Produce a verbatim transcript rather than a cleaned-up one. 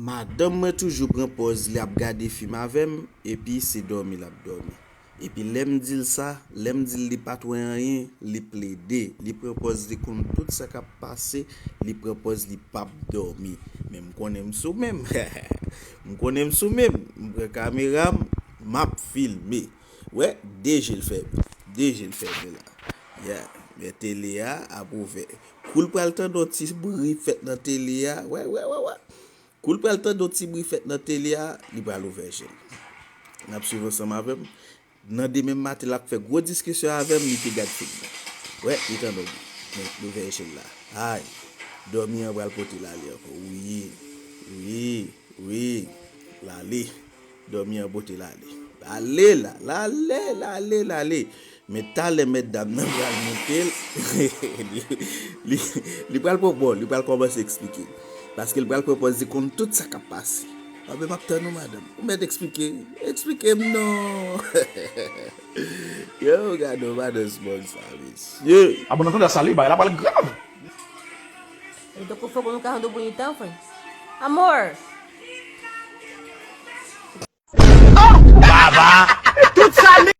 Madanm mwen toujou pran pòz li ap gade fim avè m, epi se dòmi l ap dòmi. Epi lè m di l sa, lè m di l li pa t wè anyen, li plede. Li pran pòz li konn tout sa k ap pase, li pran pòz li p ap dòmi. Men m konnen m sou men m. M konnen m sou men m. M pran kamera m, m ap filme. Wè, de je l fèmen. De je l fèmen la. Ya, men tele a ap ouvè. Kou l pral tande yon ti bri fèt nan tele a. Wè, wè, wè, wè. Kou l pral tande yon ti bri fèt nan tele a, li pral ouvè je l. N ap swiv ansanm avè m. Nan demen maten, l ap fè gwo diskisyon avè m, li te gad fim nan. Wè, li tande yon bri. Men, li ouvè je l la. Ay, dòmi an pral pote l ale ankò. Wi, wi, wi. L ale. Dòmi an pote l ale. L ale la, l ale, l ale, l ale. Men talè mèt dam nan pral moute l, li, li, li pral pran, bon, li pral kòmanse eksplike. Paske l pral pran pòz li konn tout sa k ap pase. Anben, m ap tann ou, madanm. Ou mèt eksplike. Eksplike m non. Yo, gade yon madanm smòg sa, mesye. Abon nan tandans ale, bagay la pral grav. E tankou fò pou nou ka rann ou bonita, frè. Amor! Baba! Tout sa li